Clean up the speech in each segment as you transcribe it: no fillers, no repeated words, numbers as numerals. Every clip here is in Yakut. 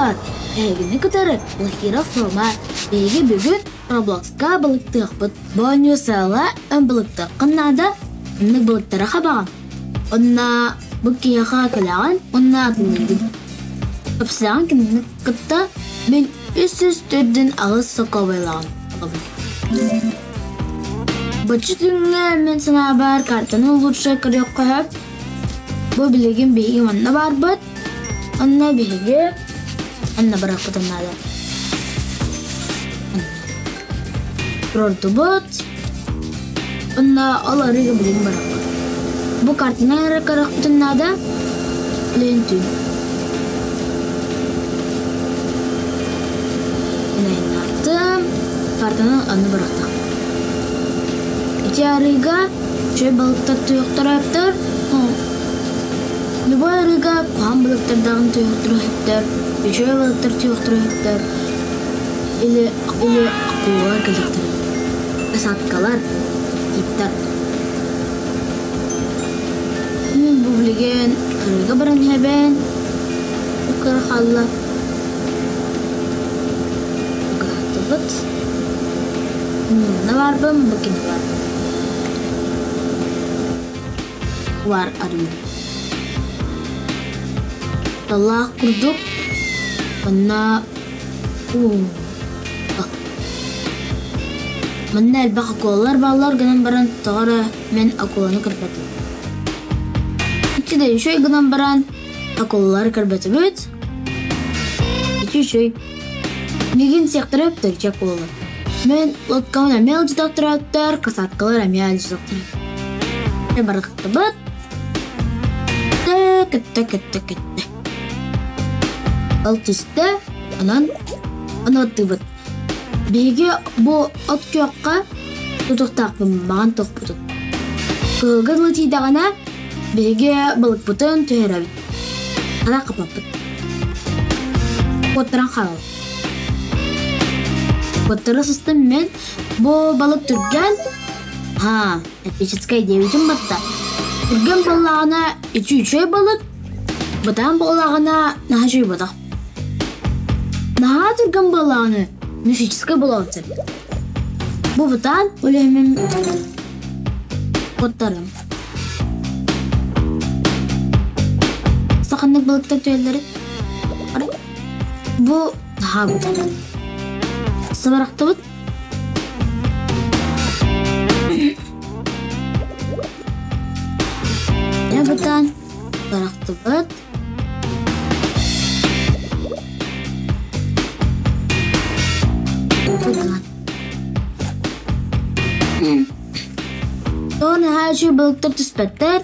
баар. Эһигини кытары Лахиров Рома. Биһиги бүгүн Роблокска балыктыахпыт. Бу оонньуу сыала эн балыктыаххын наада, оннук балыктары хабаҕын. Онно бу киһиэхэ кэлэҕин уонна атыылыыгын. Ыпсаҕын кинини кытта мин 348 сокуобайлаҕым. Бачча түҥҥэ мин санаабар картаны лучше көрүөххэ сөп. Бу билигин биһиги манна баарбыт. Онно биһиги онно барыахпытын наада. Туруордубут. Онно ол арыыга билигин барыахпыт. Бу картаны эрэ көрүөхпүтүн наада. Билигин түүн. Инайнаатым. Картаны онно бырахтах. Ити арыыга үчүгэй балыктар туйахтара өптөр. Любой арыыга куһаҕан балыктардаҕын туйахтара өптөр, үчүгэй балыктар туйахтара өптөр. Или или акулалар кэлиэхтэрэ. Касаткалар, тииттэр. Мин бу билигин арыыга баран иһэбин. Кыра хаалла. Угаатыбыт. Манна баарбын, бу кини баар. Баар арыы. Талаах курдук манна уу Манна элбэх акулалар бааллар гынан баран тоҕо эрэ мин акуланы көрбөтүм. Ити да үчүгэй гынан баран акулалары көрбөтүбүт. Ити үчүгэй. Миигин сиэхтэрэ өптөрүчэ акулалар. Мин лодкабын эмиэ алдьатахтарааттар, касаткалар эмиэ алдьатахтара. Барахтыбыт. Кытта кытта кытта. Ол түстэ, онон ону оттуубут. Биһиги бу от күөххэ тутуохтаахпын маҕан тохпутун. Кыһылга дылы тиийдэҕинэ, биһиги балыкпытын түһэрэбит. Ана хапаппыт. Куоттаран хаалабыт. Куоттара сыстым мен бу балык түргэн Ха, эпическэй диэбитим батта. Түргэн буоллаҕына үчү-үчүгэй балык, бытаан буоллаҕына наһаа үчүгэй ботах. Наһаа түргэн буоллаҕына мифическэй буолуон сөп. Бу бытаан үлэһимим куттарым. Саханнык балыктар түөллэри Бу наһаа бытаан. Сабарахтыбыт. Бытаан барахтыбыт. Тоҕо наһаа үчүгэй балыктар түспэттэр,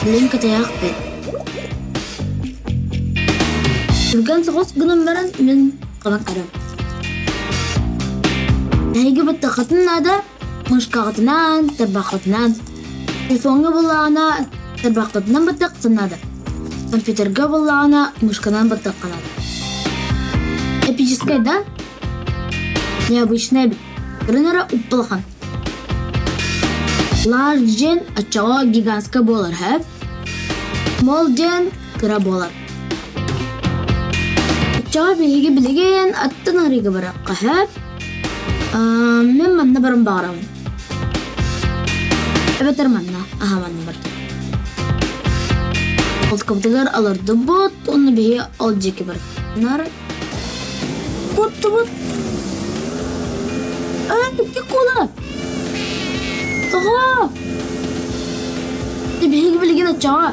билигин кэтэһиэхпит. Түргэн соҕус гынан баран мин хабан көрөм. Эһиги баттаххытын наада, мышкаҕытынан, тарбаххытынан. Телефоҥҥа буллаҕына тарбаххытынан баттаххытын наада. Компьютерга буллаҕына мышканан баттахха наада. Эпическай да? Необычная эбит. Көрөн эрэ уппулахан. Large диэн оччоҕо гигантскай буолар һэ. Small диэн кыра буолар. Оччоҕо биһиги билигин аттын арыыга барыахха сөп. Мин манна баран баҕарабын. Эбэтэр манна, аһа манна бардым. Холкубутугар олордубут, уонна биһиги ол диэки бардынар. Куттубут. Ээ, икки кула. Тоҕо? Биһиги билигин оччоҕо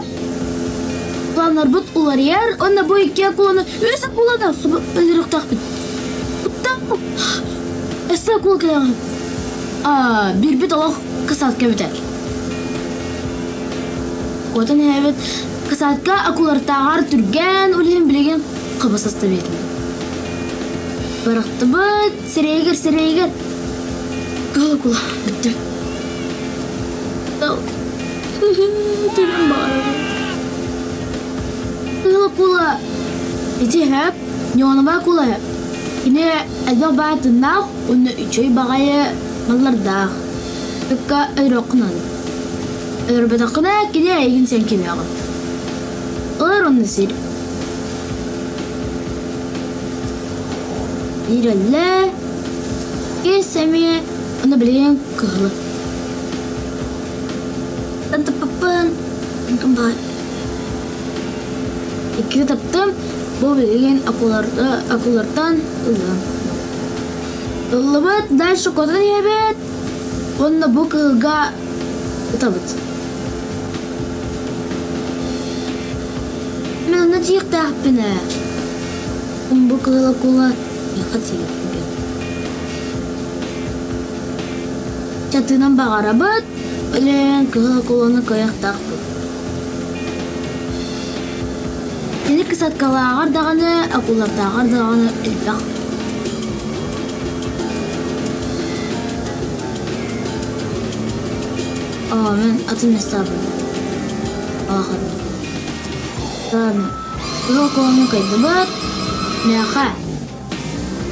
планнарбыт уларыйар уонна бу икки акуланы үс акуланы өлөрүөхтөөхпүт. Өссө акула кэлэҕин. Аа, биирбит олох касатка бүтэр. Куотан иһэбит касатка акулартааҕар түргэн улиһин билигин хабыс астабыытым. Барахтыбыт, сирэйигэр, сирэйигэр. Кыһыл акула бүттүм. Түрүм баҕарабын. Кыһыл акула ити һэп, неоновая акула һэп. Кини элбэх баайтыннаах уонна үчүгэй баҕайы маллардаах. Ыкка өлөрүөххүн Өлөрбөтөххүнэ кини эйигин сиэн кимиэҕин. Ылар онно сир. Биир өллө, иккис эмиэ, уонна билигин кыһылы. Таппаппын, баҕай. Иккини таптым, бу билигин акулартан ыллым. Ыллыбыт, дальше котон иһэбит уонна бу кыһылга ытабыт. Мин онно тиийиэхтээхпин ээ. Бу кыһыл акула миэхэ тиийбит. Чатыынан баҕарабыт, өлөөн кыһыл акуланы кыайыахтаахпыт. Кини кысаккалааҕар даҕаны, акуллардааҕар даҕаны элбэх. Оо, мин атын местабын. Аахын. Ладно, кыһыл акуланы кыайдыбыт. Миэхэ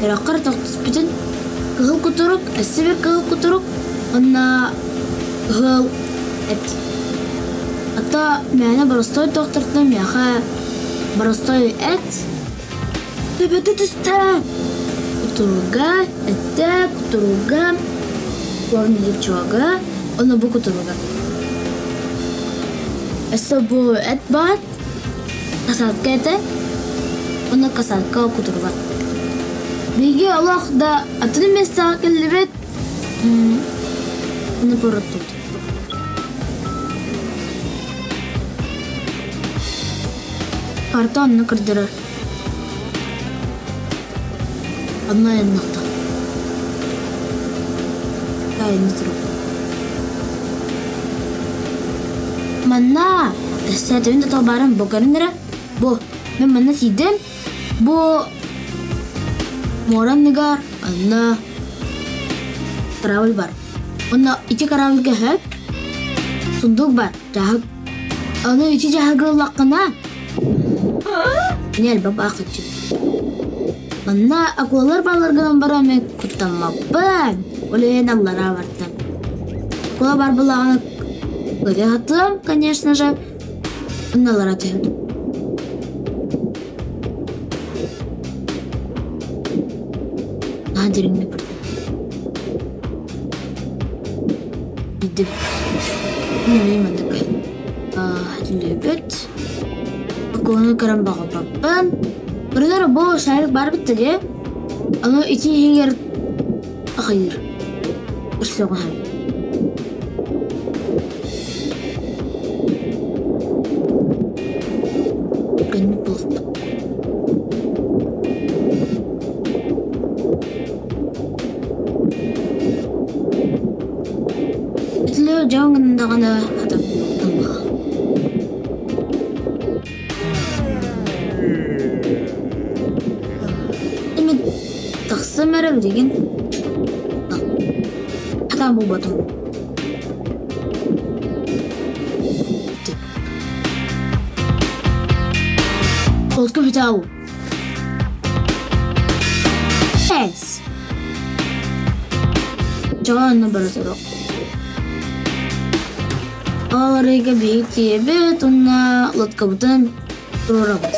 Үрэххэр тохтуспутун кыһыл кутурук, өссө биир кыһыл кутурук уонна кыһыл эт. Ата мээнэ боростуой тохтортон миэхэ боростуой эт төбөтө түстэ. Кутуруга, эттэ, кутуруга, плавничога, уонна бу кутуруга. Өссө бу эт баар. Касатка этэ уонна касатка кутуруга. Биһиги олох да атын миэстэҕэ кэллибит, ону куораттыбыт. Карта онно көрдөрөр. Онно айанныахтаах. Айанны турар. Манна өссө төбүн да талбаарым бу көрүн эрэ. Бу мин манна тиийдим. Бу муора анныгар онно корабль бар. Онно ити корабльга сөп сундук бар, дьаһык. Ону ити дьаһыгы ыллаххына Кини элбэх баахыччы. Манна акулалар бааллар гынан баран мен куттаммаппын. Ол иһин аллараа бардым. Акула бар булаҕына көрө сатыам, конечно же. Онно түһүм. Наһаа дириҥник бардым. Иди. Ну, маннык. Түлүбүт. Акуланы көрөн баҕарбаппын. Көрүнэр бу шарик баар битта дии. Аны ити иһигэр ахайыр. Көрсөҕүһэн. Көннүк буолта. Итилэ дьон гыннаҕына хатан тыллаха. Эмит тахсым эрэ билигин. Хатан булбатым. Холку бүтау. Эс. Дьоно бара турар. Ол арыыга биһиги тиийэбит уонна лодкабытын туруорабыт.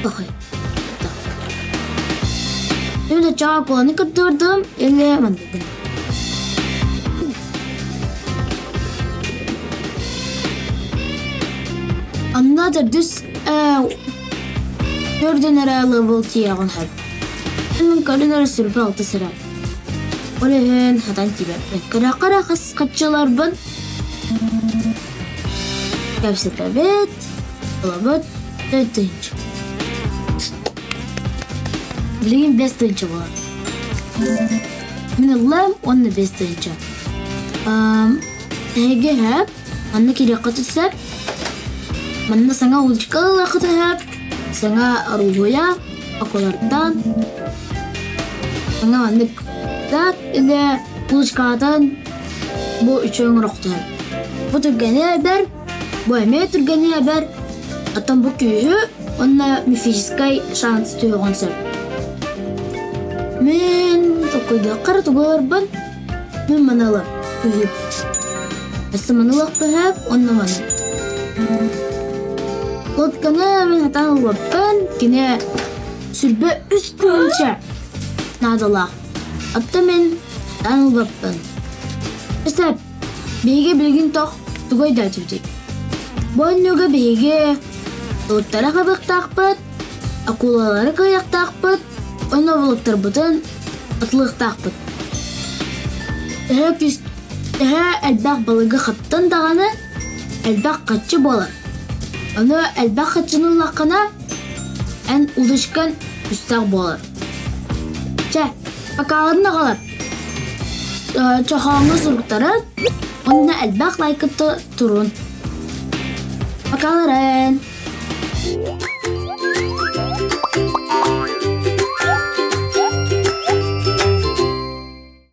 Пахай. Именно чаакуланы кыттырдым или мандыдым. Анна төрдүс төрдөн эрэ level тиийэҕин сөп. Мин көрүн эрэ сүрбэ алта сыра. Ол иһин хатан тиийбэппин. Кыра-кыра хас-хаччыларбын кэпсэтэбит, ылабыт, 4 тыһыынча. Билигин 5 тыһыынча буолар. Мин ыллам уонна 5 тыһыынча. Эһиги сөп, манна киириэххитин сөп. Манна саҥа удочка ылыаххытын сөп, саҥа оружие, окулартан, саҥа маннык так или удочкаҕытын бу үчүгэй оҥоруохтун. Бу түргэни эбэр, бу эмиэ түргэни эбэр, оттон бу күүһү уонна мифическай шанс түһүөҕүн сөп. Мин толкуйдуохха эрэ тугу ыларбын Мин маны ылар үһү. Өссө маны ылыахпын сөп уонна маны. Лодканы мин сатаан ылбаппын, кини 23 тыһыынча наадалаах. Оттон мин эн ылбаппын. Сөп, биһиги билигин тох тугу өйдөөтүбүтүй? Бу оннуга биһиги былыттары хабыахтаахпыт, акулалары кыайыахтаахпыт уонна былыттарбытын атылыахтаахпыт. Төһө күүс төһө элбэх балыгы хаптан даҕаны элбэх хаччы буолар. Ону элбэх хаччыны ыллаххына, эн удочкан үстээх буолар. Чэ, покаларын аҕалар. Чохооҥҥо суруктарын уонна элбэх лайкытты турун. Покаларын!